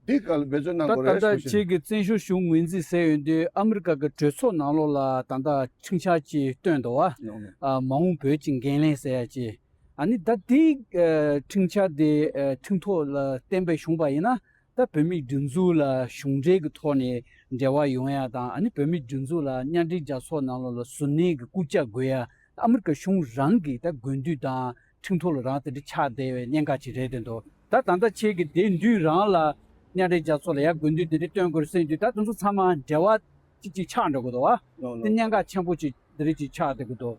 འདི་ག་ལ་འབད་བརྩོན་གནང་ད་དགོས་ད་རེད་ལྟ་ཞུ་བཞིན། ཁྱེད་ཀྱིས་བཙན་བྱོལ་གཞུང་ངོས་འཛིན་ཟེར་ཡོང་དུས་ཨ་མི་རི་ཀ་གི་གྲོས་ཚོགས་ནང་ལོགས་ལ་ད་ལྟ་ཁྲིམས་འཆར་ཅིག་བཏོན་འདུག་བ། ཨ། མ་འོངས་བོད་ཀྱི་འགན་ལེན་ཟེར་ཡ་ཅིག་ཨ་ནི་ད་འདི་ཨ་ཁྲིམས་འཆར་འདི་ཨ་ཁྲིམས་ཐོག་ལ་གཏན་འབེབས་བྱུང་པ་ཡིན་ན། ད་བོད་མིའི་སྒྲིག་འཛུགས་ལ་གཞུང་འབྲེལ་གྱི་ཐོག་ནས་འབྲེལ་བ་ཡོང་ཡ་དང་། ཨ་ནི་བོད་མིའི་སྒྲིག་འཛུགས་ལ་མཉམ་འབྲེལ་རྒྱལ་ཚོགས་ནང་ལོགས་ལ་ཟུར་སྣོན་གྱི་རྐུབ་བཀྱག་དགོས་ཡ། ཨ་མི་རི་ཀ་གཞུང་རང་གི་ད་དགོས་འདུན་དང་ཁྲིམས་ཐོག་ལ་རང་དེ་འདྲ་ཆགས་བསྡད་པའི་གནད་འགག་ཅིག་རེད་དེ་འདུག་ད་ད་ལྟ་ཁྱེད་ཀྱིས་དེ་དུས་རང་ལ་མཉམ་འབྲེལ་རྒྱལ་ཚོགས་ལ་ཡ་དགོས་འདུན་དེ་འདྲ་བཏོན་དགོས་རེད་ཟེར་དུས། ད་དེ་ཚོ་ཚང་མ་འབྲེལ་བ་ཅིག་ཅིག་ཆགས་འགྲོ་གི་འདུག་བ། ལོ་ལོ། དེ་གནད་འགག་ཆེན་པོ་ཅིག་དེ་རིགས་ཅིག་ཆགས་བསྡད་ཀྱི་འདུག་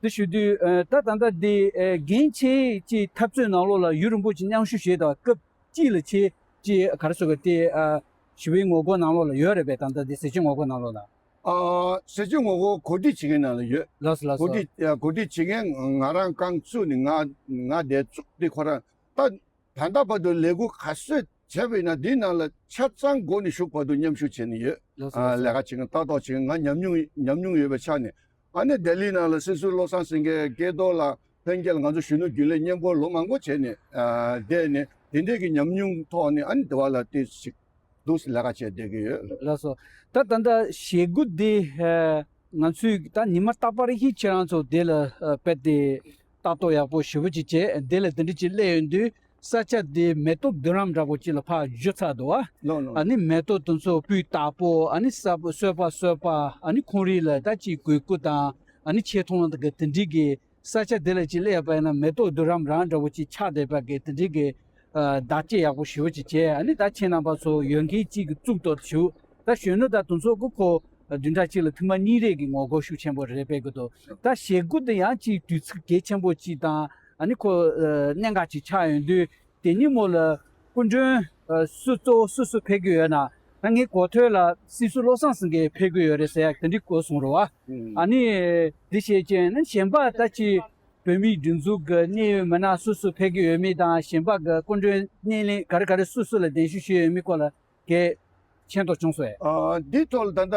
དེ་ཞུ་དུས་ཨ་ད་ད་ལྟ་འདི་ཨ་རྒན་ཁྱེད་ཀྱི་འཐབ་རྩོད་ནང་ལོགས་ལ་ཡུན་རིང་པོ་ཅིག་མཉམ་ཞུགས་བྱས་དང་། སྐབས་གཅིག་ལ་ཁྱེད་ཀྱི་ག་རེ་ཟེར་དགོས། དེ་ཨ་ཞི་བའི་ངོ་རྒོལ་ནང་ལོགས་ལ་ཡོད་རེད་པས། ད་ལྟ་འདི་ཟས་བཅད་ངོ་རྒོལ་ནང་ལོགས་ལ། ཨ། ཟས་བཅད་ངོ་རྒོལ་གོ་སྒྲིག་བྱེད་མཁན་ནང་ལ་ཡོད། ལགས་སོ་ལགས་སོ། གོ་སྒྲིག་ཨ་གོ་སྒྲིག་བྱེད་མཁན་ང་རང་རྐང་བཙུགས་ནས་ང་ང་བསྡད་བཙུགས་དེ་ཁོ་རང་ད། ད་ལྟ་བར་དུ་ལས་འགུལ་ག་ཚོད་བྱས་པ་ཡིན་ན་འདིའི་ནང་ལ་ཆ་ཚང་སྒོ་ནས་ཞུགས་བར་དུ་མཉམ་ཞུགས་བྱས་ནས་ཡོད། ལགས་སོ། ཨ། ལས་ཀ་བྱེད་མཁན། ལྟ་རྟོག་བྱེད་མཁན། ང་ཉམས་མྱོང་ཉམས་མྱོང་ཡོད་པའི་ཆ་ནས། ཨ་ནི་ལྡི་ལི་ནང་ལ་སྲིད་ཟུར་བློ་བཟང་སེང་གེ་སྐལ་རྡོར་ལགས་ལྷན་རྒྱས་ལ་ང་ཚོ་གཞོན་ནུ་རྒྱུན་ལས་མཉམ་པོ་ལོ་མང་པོ་བྱས་ནས་ཨ་བསྡད་ནས། དེ་འདྲས་ཀྱི་ཉམས་མྱོང་ཐོག་ནས་ཨ་ནི་དེ་བ་ལ་ཏོག་ཙམ་ཞིག་འདུག་སེ་ལས་ཀ་བྱས་བསྡད་ཀྱི་ཡོད། ལགས་སོ། ད་ད་ལྟ་ཞེ་དགུ་འདི་ཨ་ང་ཚོས་ད་ཉི་མ་རྟག་པར་ཧི་ཁྱེད་རང་ཚོ་འདི་ལ་ཨ་དཔེ་དེ་ལྟ་རྟོག་ཡག་པོ་ཞེ་པོ་ཅིག་བྱས། འདི་ལ་དེ་འདྲ་ཅིག་སླེབས་ཡོང་དུས་ས་ཆ་འདི་མེ་ཏོག་བསྡུར་རམ་འདྲ་པོ་ཅིག་ལ་ཕར་འགྱུར་ཚར་འདུག་བ། ལོ་ལོ། ཨ་ནི་མེ་ཏོག་དེ་ཚོ་སྤུས་དག་པོ། ཨ་ནི་ས་སྤོ་གསོལ་པ་གསོལ་པ། ཨ་ནི་ཁོང་རིགས་ལ་ད་ཅིག་གོས་སྐུ་དང་། ཨ་ནི་ཆེ་མཐོང་དང་གི་དེ་འདྲའི་གི་ས་ཆ་དེ་ལ་ཅིག་སླེབས་པ་ཡིན་ན་མེ་ཏོག་བསྡུར་རམ་རང་འདྲ་བོ་ཅིག་ཆགས་བསྡད་པ་གི་དེ་འདྲའི་གི་ཨ་བརྡ་སྐྱེད་ཡག་པོ་ཞེ་པོ་ཅིག་བྱས། ཨ་ནི་ད་ཁྱེད་རྣམ་པ་ཚོ་ཡོད་མཁན་གཅིག་གི་གཙུག་ཏོར་ཞུགས། ད་གཞོན་ནུ་དང་དེ་ཚོ་གི་ཁོ་བདུན་ཕྲག་གཅིག་ལ་ཐེངས་མ་གཉིས་རེ་གི་ངོ་རྒོལ་ཤུགས་ཆེན་པོ་རེ་སྤེལ་གི་འདུག་ད་ཞེ་དགུ་དེ་ཡང་ཅིག་དུས་ཚིགས་གལ་ཆེན་པོ་ཅིག་དང་། ཨ་ནི་ཁོ་ཨ་གནད་འགག་ཅིག་ཆགས་ཡོང་དུས། དེ་ཉིན་མོ་ལ་སྐུ་མགྲོན་ཨ་སུ་གཙོ་བོ་སུ་སུ་ཕེབས་ཀྱི་ཡོད་ན། ད་ངའི་གོ་ཐོས་ལ་སྲིད་ཟུར་བློ་བཟང་སེང་གེ་ཕེབས་ཀྱི་ཡོད་རེད་ཟེར་ཡག་དེ་འདྲའི་གོ་སོང་རེད་བ། ཨ་ནི་འདི་བྱས་རྗེས་ནི་གཞན་པ་ད་ཅི་ བོད་མིའི་སྒྲིག་འཛུགས་ཀྱི་གནད་ཡོད་མི་སྣ་སུ་སུ་ཕེབས་ཀྱི་ཡོད་མེད་དང་། གཞན་པ་གི་སྐུ་མགྲོན་སྣེ་ལེན་ག་རེ་ག་རེ་སུ་སུ་ལ་གདན་ཞུ་ཞུས་ཡོད་མེད་སྐོར་ལ་གལ་ཆེན་ཐོག་བྱུང་སོང་ངས། ཨ། འདི་ཐོག་ལ་ད་ལྟ་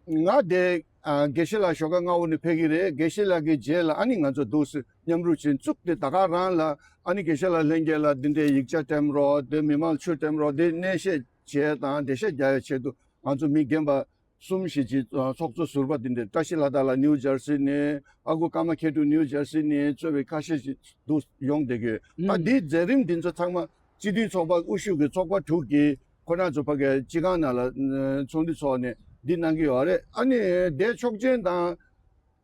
ང་དེ་ཨ་དགེ་བཤེས་ལགས་ཞོགས་ཀ་སྔ་པོ་ནས་ཕེབས་ཀྱི་རེད། དགེ་བཤེས་ལགས་ཀྱི་རྗེས་ལ་ཨ་ནི་ང་ཚོ་འདུག་སེ་མཉམ་རུབ་བྱས་བཙུགས་ཏེ། ད་ག་རང་ལ་ཨ་ནི་དགེ་བཤེས་ལགས་ལྷན་རྒྱས་ལ་འདི་འདྲའི་ཡིག་ཆ་སྤྲད་རོགས། དེ་མི་མང་ལ་ཆུ་སྤྲད་རོགས། དེ་གནས་བཤད་བྱས་དང་འགྲེལ་བཤད་རྒྱག་ཡའི་ཆེད་དུ་ང་ཚོ་མི་རྒན་པ་གསུམ་ཞིག་ཅིག་ཚོགས་གཙོ་ཟུར་པ་དེ་འདྲ། བཀྲ་ཤིས་ལྷ་དར་ལགས་ནིའུ་ཇར་སི་ནས། ཨ་ཁུ་ཀརྨ་མཁས་གྲུབ་ནིའུ་ཇར་སི་ནས་གཙོས་པའི་ཁ་ཤས་ཤིག་འདུག་ཡོང་བསྡད་ཀྱི་ཡོད། ད་ཨུམ། འདིའི་མཛད་རིམ་འདི་ཚོ་ཚང་མ་སྤྱི་མཐུན་ཚོགས་པ་དབུ་བཞུགས་ཀྱི་ཚོགས་པ་དྲུག་གིས་ཁོ་རང་ཚོ་ཕ་གིའི་སྤྱི་ཁང་ནང་ལ་ཚོགས་འདུ་ཚོགས་ནས་འདི་གནང་གི་ཡོད་རེད། ཨ་ནི་དེའི་ཆོག་མཆན་དང་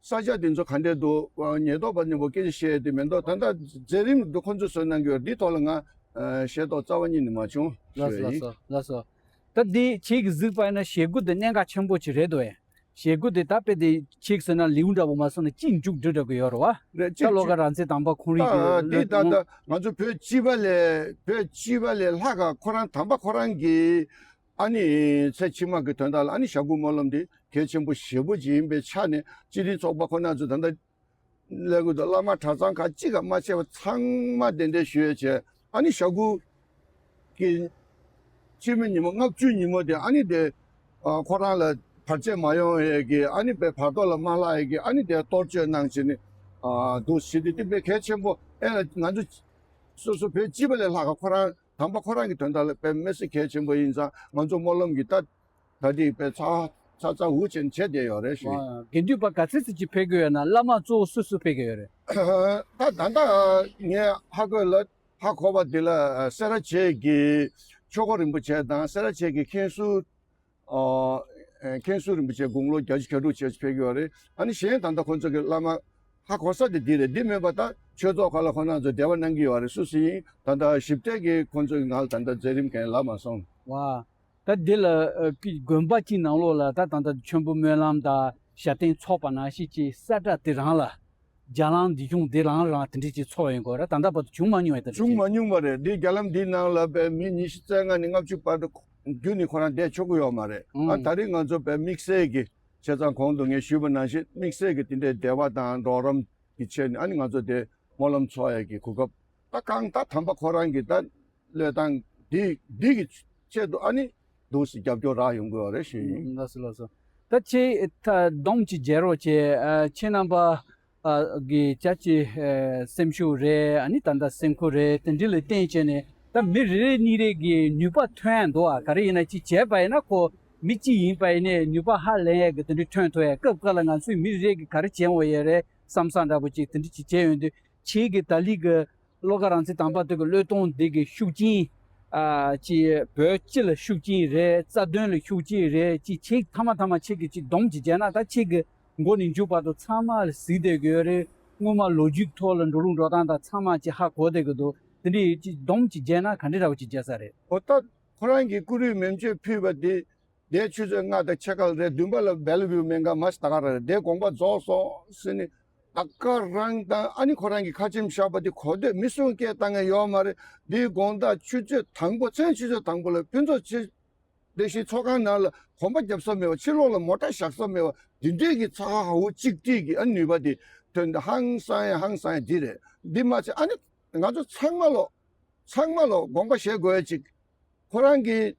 ས་ཆ་དེ་ཚོ་ག་འདྲས་འདུག་ཉེན་རྟོག་པ་མཉམ་པོ་སྐད་ཆ་བཤད་དེ་མེད་མདོག་ད་ལྟ་མཛད་རིམ་འདི་ཁོ་ཚོས་བཟོས་གནང་གི་ཡོད། འདི་ཐོག་ལ་ང་ཨ་ཤེས་རྟོགས་རྩ་བ་ཉིད་ནས་མ་བྱུང་། ལགས་སོ། ལགས་སོ། ལགས་སོ། ད་འདི་ཁྱེད་ཀྱིས་གཟིགས་པ་ཡིན་ན་ཞེ་དགུ་འདི་གནད་འགག་ཆེན་པོ་ཅིག་རེད་འདུག་ཨེ། ཞེ་དགུ་འདི་ད་དཔེ་དེ་ཁྱེད་ཀྱིས་ཟེར་ན་ལེའུ་འདྲ་པོ་མ་སོང་ན་གཅིག་མཇུག་སྒྲིལ་འདྲ་པོ་ཡོད་རེད་བ། རེད། ད་གཅིག་བློ་དགའ་རང་བཙན་དམ་པ་ཁོང་རང་གི་ད་འདི་ད་ལྟ་ང་ཚོ་བོད་སྤྱི་པ་ལས་བོད་སྤྱི་པ་ལས་ལྷག་ག་ཁོ་རང་དམ་པ་ཁོ་རང་གི་ཨ་ནི་ཚེ་ཕྱི་མ་གི་དོན་དག་ལ་ཨ་ནི་ཞེ་དགུ་སྨོན་ལམ་འདི་གལ་ཆེན་པོ་ཞེ་པོ་ཅིག་ཡིན་པའི་ཆ་ནས་སྤྱི་མཐུན་ཚོགས་པ་ཁོ་ན་ཚོ་ད་ལྟ་ཀླད་ཀོར་དང་བླ་མ་གྲྭ་ཚང་ཁག་གཅིག་ག་མ་ཆད་པ་ཚང་མ་གདན་འདྲེན་ཞུ་ཡས་བྱས། ཨ་ནི་ཞེ་དགུ་གི་སྤྱི་མོ་ཉིན་མོ་ལྔ་བཅུ་ཉིན་མོ་དེ་ཨ་ནི་དེ་ཨ་ཁོ་རང་ལ་བར་ཆད་མ་ཡོང་ཡས་ཀྱི། ཨ་ནི་དཔེ་བར་དོ་ལ་མ་ལྷག་ཡས་ཀྱི། ཨ་ནི་དེ་གཏོར་བཅོས་གནང་བྱས་ནས་ཨ་འདུག་ཟེར་དེ་དེ་དཔེ་གལ་ཆེན་པོ། ཨེ་ལ་ང་ཚོ་སོ་སོ་བོད་སྤྱི་པ་ལས་ལྷག་ག་ཁོ་རང་དམ་པ་ཁོ་རང་གི་དོན་དག་ལ་དཔེ་མི་སྲིད་གལ་ཆེན་པོ་ཡིན་ཙང་། ང་ཚོ་སྨོན་ལམ་གྱི་ད་ད་ལྟའི་དཔེ་ཚ་ཚ་ཚ་འུར་ཅན་བྱས་བསྡད་ཡོད་རེད་ཞུ། ཨ། དགེ་འདུན་པ་ག་ཚོད་ཙམ་ཅིག་ཕེབས་ཀྱི་ཡོད་ན། བླ་མ་གཙོ་བོ་སུ་སུ་ཕེབས་ཀྱི་ཡོད་རེད། ད་ད་ལྟ་ངས་ཧ་གོ་ལ་ཧ་གོ་བ་འདི་ལ་སེ་ར་བྱེས་ཀྱི་ཆོས་འཁོར་རིན་པོ་ཆེ་དང་། སེ་ར་བྱེས་ཀྱི་མཁན་ཟུར་ཨ་མཁན་ཟུར་རིན་པོ་ཆེ་དགུང་ལོ་བརྒྱད་ཅུ་གྱ་དྲུག་བྱས་ཕེབས་ཀྱི་ཡོད་རེད། ཨ་ནི་གཞན་ད་ལྟ་ཁོང་ཚོ་གི་བླ་མ་ཧ་གོ་ས་དེ་འདི་རེད། འདི་མིན་པ་ད་ཆོས་ཚོགས་ཁག་ལ་ཁོང་རྣམ་ཚོ་འབྲེལ་བ་གནང་གི་ཡོད་རེད། སུ་སུ་ཡིན་ད་ལྟ་ཞིབ་ཕྲ་གི་ཁོང་ཚོ་གི་ང་ལ་ད་ལྟ་མཛད་རིམ་གང་ལབ་མ་སོང་། ཝ། ད་འདི་ལ་ཨ་ཀི་དགོན་པ་གཅིག་ནང་ལོགས་ལ་ད་ད་ལྟ་མཆོད་འབུལ་སྨོན་ལམ་དང་ཞལ་ཏིང་ཚོགས་པ་ནང་བཞིན་གྱི་ས་བཀྲ་དེ་རང་ལ་རྒྱ་ལམ་འདི་གཞུང་འདི་རང་རང་དེ་འདྲས་ཀྱི་ཚོགས་ཡོང་དགོས་ར། ད་ལྟ་བར་དུ་བྱུང་མ་མྱོང་བས། ད་བྱུང་མ་མྱོང་བ་རེད། འདི་རྒྱ་ལམ་འདི་ནང་ལ་བས་མི་ཉི་ཤུ་རྩ་ལྔ་ནས་ལྔ་བཅུ་བར་དུ་རྒྱུན་ནས་ཁོ་རང་བསྡད་ཆོག་གི་ཡོད་མ་རེད། ཨ་ཨང་། ད་རེས་ང་ཚོ་བས་དམིགས་བསལ་གྱི་བྱས་ཙང་གོང་དུ་ངས་ཞུས་པ་ནང་བཞིན་དམིགས་བསལ་གྱི་དེ་འདྲའི་འབྲེལ་བ་དང་གྲོགས་རམ་གྱི་ཆེད་ནས་ཨ་ནི་ང་ཚོ་དེ་སྨོན་ལམ་ཚོགས་ཡས་ཀྱི་གོ་སྐབས། ད་གང་ལྟར་དམ་པ་ཁོ་རང་གི་ད་བློས་བཏང་འདི་འདི་གི་ཆེད་དུ་ཨ་ནི་འདུག་སེ་རྒྱབ་སྐྱོར་རག་ཡོང་གི་ཡོད་རེད་ཞུ་ཡིན། ལགས་སོ་ལགས་སོ། ད་ཁྱེད་ད་སྡོམ་གཅིག་བརྒྱབ་རོགས་བྱེད། ཨ་ཁྱེད་རྣམ་པ་ཨ་གི་ཅག་གི་ཨ་སེམས་ཤུགས་རེད། ཨ་ནི་ད་ལྟ་སེམས་ཁུར་རེད། དེ་འདྲ་ལ་བརྟེན་བྱས་ནས་ད་མི་རེ་རེ་གཉིས་རེ་གི་ནུས་པ་ཐོན་ཡ་འདུག་ཨ་ག་རེ་ཡིན་ན་ཅིག་བྱས་པ་ཡིན་ན་ཁོ་མི་གཅིག་ཡིན་པ་ཡིན་ནའི་ནུས་པ་ཧ་ལས་ཡ་གི་དེ་འདྲ་ཐོན་ཐུབ་ཡ། སྐབས་འགའ་ལ་ང་ཚོས་མི་རེ་རེ་གི་ག་རེ་བྱེད་འོང་ཡ་རེད་བསམ་བསམ་འདྲ་པོ་ཅིག་དེ་འདྲ་ཅིག་བྱས་ཡོང་དུས། ཁྱེད་ཀྱི་ད་ལི་གི་བློ་དགའ་རང་བཙན་དམ་པ་དེ་གི་བློས་གཏོང་འདི་གི་ཤུགས་རྐྱེན། ཨ་ཅི་བོད་སྤྱི་ལ་ཤུགས་རྐྱེན་རེད། རྩ་དོན་ལ་ཤུགས་རྐྱེན་རེད། ཅི་ཁྱེད་ཐ་མ་ཐ་མ་ཁྱེད་ཀྱི་ཅི་སྡོམ་ཅིག་བརྒྱབ་ན། ད་ཁྱེད་ཀྱི་མགོ་ནས་མཇུག་བར་དུ་ཚང་མ་ལ་གཟིགས་བསྡད་ཀྱི་ཡོད་རེད། སྔོན་མ་ལོ་རྒྱུས་ཐོག་ལ་འགྲོ་ལུགས་འགྲོ་སྟངས་དང་ཚང་མ་ཅི་ཧ་གོ་བསྡད་ཀྱི་འདུག་དེ་འདྲའི་ཅི་སྡོམ་ཅིག་བརྒྱབ་ན་ག་འདྲ་འདྲ་བོ་ཅིག་བརྒྱབ་ས་རེད། ཨོ་ད་ཁོ་རང་གི་སྐུ་རུས་མེ་མཆོད་ཕུལ་བ་དེ། དེ་ཆུ་ཚོད་ལྔ་དང་ཕྱེད་ཀ་ལ་རེད། བདུན་པ་ལ་བེལ་ལ་ཝིའུ་སྨན་ཁང་མ་ཞིག་ད་ག་རང་རེད། དེ་དགོངས་པ་རྫོགས་སོང་ཟེར་ནས་ད་ག་རང་དང་། ཨ་ནི་ཁོ་རང་གི་ཁ་ཆེམས་བཞག་པ་དེ་གོ་ཐོས་མི་གསུང་སྐད་བཏང་ཡ་ཡོད་མ་རེད། དེའི་དགོང་དག་ཆུ་ཚོད་དང་པོ་མཚན་ཆུ་ཚོད་དང་པོ་ལ་ཕུན་ཚོགས་ཆེ་བདེ་སྐྱིད་ཚོགས་ཁང་ནང་ལ་གོམ་པ་རྒྱབ་ས་མེད་པ། ཕྱི་ལོགས་ལ་མོ་ཊ་བཞག་ས་མེད་པ། འདི་འདྲས་ཀྱི་ཚ་ཧ་ཧ་འུ་གཅིག་སྒྲིལ་གྱི་ཨ་ནུས་པ་དེ་ཐོན་ཏེ་ཧང་སང་ཡ་ཧང་སང་ཡ་འདི་རེད། འདི་མ་ཚད་ཨ་ནི་ང་ཚོ་ཚང་མ་ལོ་ཚང་མ་ལོ་དགོངས་པ་བཞེས་དགོས་ཡ་ཅིག་ཁོ་རང་གིས་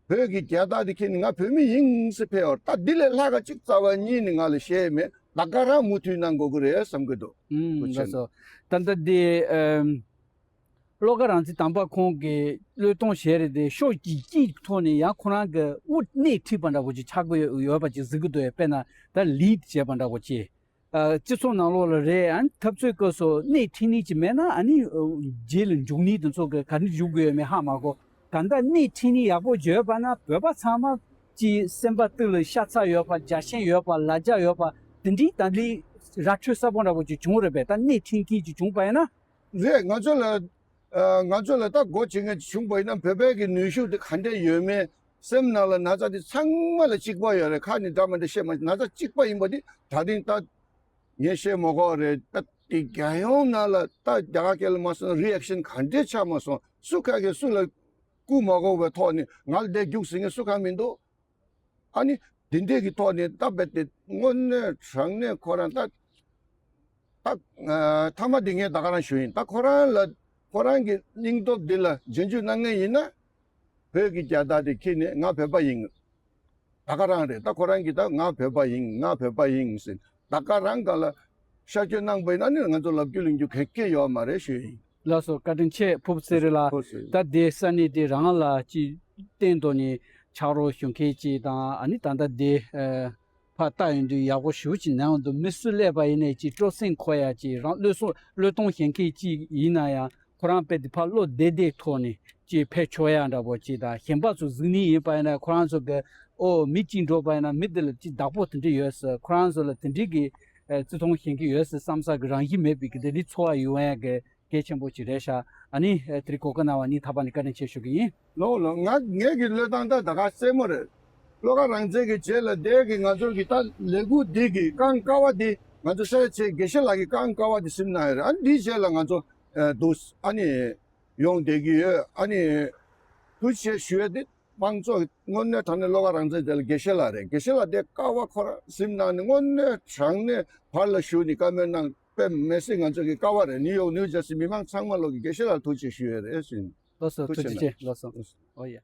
བོད་ཀྱི་རྒྱལ་དར་དེ་ཁྱེར་ནས་ང་བོད་མི་ཡིན་ཟེར་ཕེབས་པ་རེད། ད་འདི་ལས་ལྷག་ག་ཅིག་རྩ་བ་ཉིད་ནས་ང་ལ་བཤད་མེད། ད་ག་རང་མུ་མཐུད་གནང་དགོས་ཀྱི་རེད་བསམ་གྱི་འདུག་ཨུམ། ཐུགས་རྗེ་ཆེ། ལགས་སོ། ད་ལྟ་འདི་ཨམ། བློ་དགའ་རང་བཙན་དམ་པ་ཁོང་གི་བློས་གཏོང་བྱས་རེད་དེ། ཕྱོགས་གཅིག་གཅིག་ཐོག་ནས་ཡང་ཁོ་རང་གི་དབུ་སྣེ་ཁྲིད་པ་འདྲ་བོ་ཅིག་ཆགས་ཀྱི་ཡོད་པ་ཅིག་གཟིགས་ཀྱི་འདུག་དཔེར་ན་ད་ལིཌ་བྱས་པ་འདྲ་བོ་ཅིག་ཨ་སྤྱི་ཚོགས་ནང་ལོགས་ལ་རེད། ཨ་ནི་འཐབ་རྩོད་སྐབས་སུ་སྣེ་ཁྲིད་ནི་ཅིག་མེད་ན། ཨ་ནི་ཨ་རྗེས་ལ་འཇུག་ནི་དེ་ཚོ་གི་ག་འདྲ་འཇུག་དགོས་ཡོད་མེད་ཧ་མ་གོ། གང་ལྟར་སྣེ་ཁྲིད་ནི་ཡག་པོ་ཡོད་པ་ན་བོད་པ་ཚང་མ་ཅིག་སེམས་པ་གཏིང་ལ་ཤ་ཚ་ཡོད་པ། རྒྱལ་ཞེན་ཡོད་པ། ལ་རྒྱ་ཡོད་པ། དེ་འདྲའི་ད་ལི་ར་འཕྲོད་གསར་པ་འདྲ་བོ་ཅིག་བྱུང་རེད་པས། ད་སྣེ་ཁྲིད་མཁན་ཅིག་བྱུང་པ་ཡིན་ན། རེད། ང་ཚོ་ལ་ཨ་ང་ཚོ་ལ་ད་སྒོ་འབྱེད་མཁན་ཅིག་བྱུང་པ་ཡིན་ན་བོད་པའི་གི་ནུས་ཤུགས་དེ་ག་འདྲས་ཡོད་མེད། སེམས་ནང་ལ་ན་ཚ་དེ་ཚང་མ་ལ་གཅིག་པ་ཡོད་རེད། ཁ་ནས་འདྲ་མི་འདྲ་བཤད་མ། ན་ཚ་གཅིག་པ་ཡིན་པ་དེ་ད་རིང་ད་ངས་བཤད་མ་དགོས་རེད། ད་དེ་རྒྱལ་ཡོངས་ནང་ལ་ད་རྒྱ་གར་སྐད་ལ་མ་སོང་ན་རི་ཨེག་ཤན་ག་འདྲས་ཆགས་མ་སོང་། སུ་ག་གིས་སུ་ལ་སྐུ་མ་གོ་བའི་ཐོག་ནས་ང་ལ་དེ་རྒྱུགས་ཟེར་མཁན་སུ་གང་མི་འདུག་ཨ་ནི་དེ་འདྲས་ཀྱི་ཐོག་ནས་ད་རྦད་དེ་དངོས་གནས་དྲང་གནས་ཁོ་རང་ད་ ད་ཨ་མཐའ་མ་འདི་ངས་ད་ག་རང་ཞུ་ཡིན། ད་ཁོ་རང་ལ་ཁོ་རང་གི་སྙིང་སྟོབས་འདི་ལ་རྗེས་འཇུག་གནང་མཁན་ཡིན་ན། བོད་ཀྱི་རྒྱལ་དར་དེ་འཁྱེར་ནས་ང་བོད་པ་ཡིན། ད་ག་རང་རེད། ད་ཁོ་རང་གིས་ད་ང་བོད་པ་ཡིན། ང་བོད་པ་ཡིན་ཟེར་ད་ག་རང་སྒང་ལ་ཤར་བསྐྱོད་གནང་པ་ཡིན་ན་ནི་ང་ཚོ་ལབ་རྒྱུ་གླེང་རྒྱུ་ག་གེ་ཡོད་མ་རེད་ཞུ་ཡིན། ལགས་སོ། བཀའ་དྲིན་ཆེ། ཕུར་བུ་ཚེ་རིང་ལགས། ཕུར་བུ་ཚེ་རིང་། ད་དེ་ས་གནས་དེ་རང་ལ་ཅིག་སྟེང་དུ་ནས་ཕྱག་རོགས་ཞུ་མཁན་ཅིག་དང་། ཨ་ནི་ད་ལྟ་དེ་ཨ་ཕར་ལྟ་ཡོང་དུས་ཡག་པོ་ཞེ་པོ་ཅིག་ནང་དུ་མི་སུ་སླེབས་པ་ཡིན་ནའི་ཅིག་སྤྲོ་སེམས་འཁོལ་ཡ་ཅིག། རང་བློས་སོ་བློས་གཏོང་བྱེད་མཁན་ཅིག་ཡིན་ན་ཡང་། ཁོ་རང་དཔེ་དེ་ཕར་བློ་བདེ་བདེ་ཐོག་ནས་ཅིག་ཕེབས་ཆོག་ཡ་འདྲ་པོ་ཅིག་དང་། གཞན་པ་ཚོ་གཟིགས་ནི་ཡིན་པ་ཡིན་ན་ཁོ་རང་ཚོ་གི་ཨོ་མི་གཅིག་འགྲོ་པ་ཡིན་ན་མི་དེ་ལ་ཅིག་བདག་པོ་དེ་འདྲ་ཡོད་ཟེར། ཁོ་རང་ཚོ་ལ་དེ་འདྲའི་གི་ཨ་བརྩི་མཐོང་བྱེད་ཀྱི་ཡོད་ཟེར་བསམ་ས་གི་རང་བཞིན་མེད་པའི་གི་དེ་འདྲའི་ཚོར་བ་ཡོང་ཡ་གི་གལ་ཆེན་པོ་ཅིག་རེད་ཤག། ཨ་ནི་ཨ་དེ་རིང་གོ་སྐབས་གནང་བ་ནི་ཐ་པ་ནས་བཀའ་དྲིན་ཆེ་ཞུ་གི་ཡིན། ལོ་ལོ་ང་ངེད་ཀྱི་བློས་བཏང་ད་ད་ག་རྩེད་མོ་རེད། བློ་དགའ་རང་བཙན་གྱི་རྗེས་ལ་དེ་གི་ང་ཚོ་གི་ད་ལས་འགུལ་འདི་གི་རྐང་ཀ་བ་འདི་ང་ཚོ་སེ་ར་བྱེས་དགེ་བཤེས་ལགས་ཀྱི་རྐང་ཀ་བ་འདི་ཟིན་གནང་ཡོད་རེད། ཨ་ནི་འདིའི་རྗེས་ལ་ང་ཚོ་ཨ་འདུག་ཨ་ནི་ཡོང་བསྡད་ཀྱི་ཡོད། ཨ་ནི་ཐུགས་རྗེ་ཆེ་ཞུ་ཡ་འདི་དམངས་གཙོ་དངོས་གནས་དྲང་གནས་བློ་དགའ་རང་བཙན་དེ་ལ་དགེ་བཤེས་ལགས་རེད། དགེ་བཤེས་ལགས་དེ་ཀ་བ་ཁོ་རང་ཟིན་གནང་ནི་དངོས་གནས་དྲང་གནས་བར་ལ་ཞུ་ནི་བཀའ་མོལ་གནང་དཔེ་མི་སྲིད་ང་ཚོ་གི་ཀ་བ་རེད། ནིའུ་ཡོག་ནིའུ་ཇར་སི་མི་མང་ཚང་མ་ལོག་གི་དགེ་བཤེས་ལགས་ཐུགས་རྗེ་ཆེ་ཞུ་ཡ་རེད་ཟིན། ལགས་སོ། ཐུགས་རྗེ་ཆེ། ལགས་སོ། ཨོ་ཡ།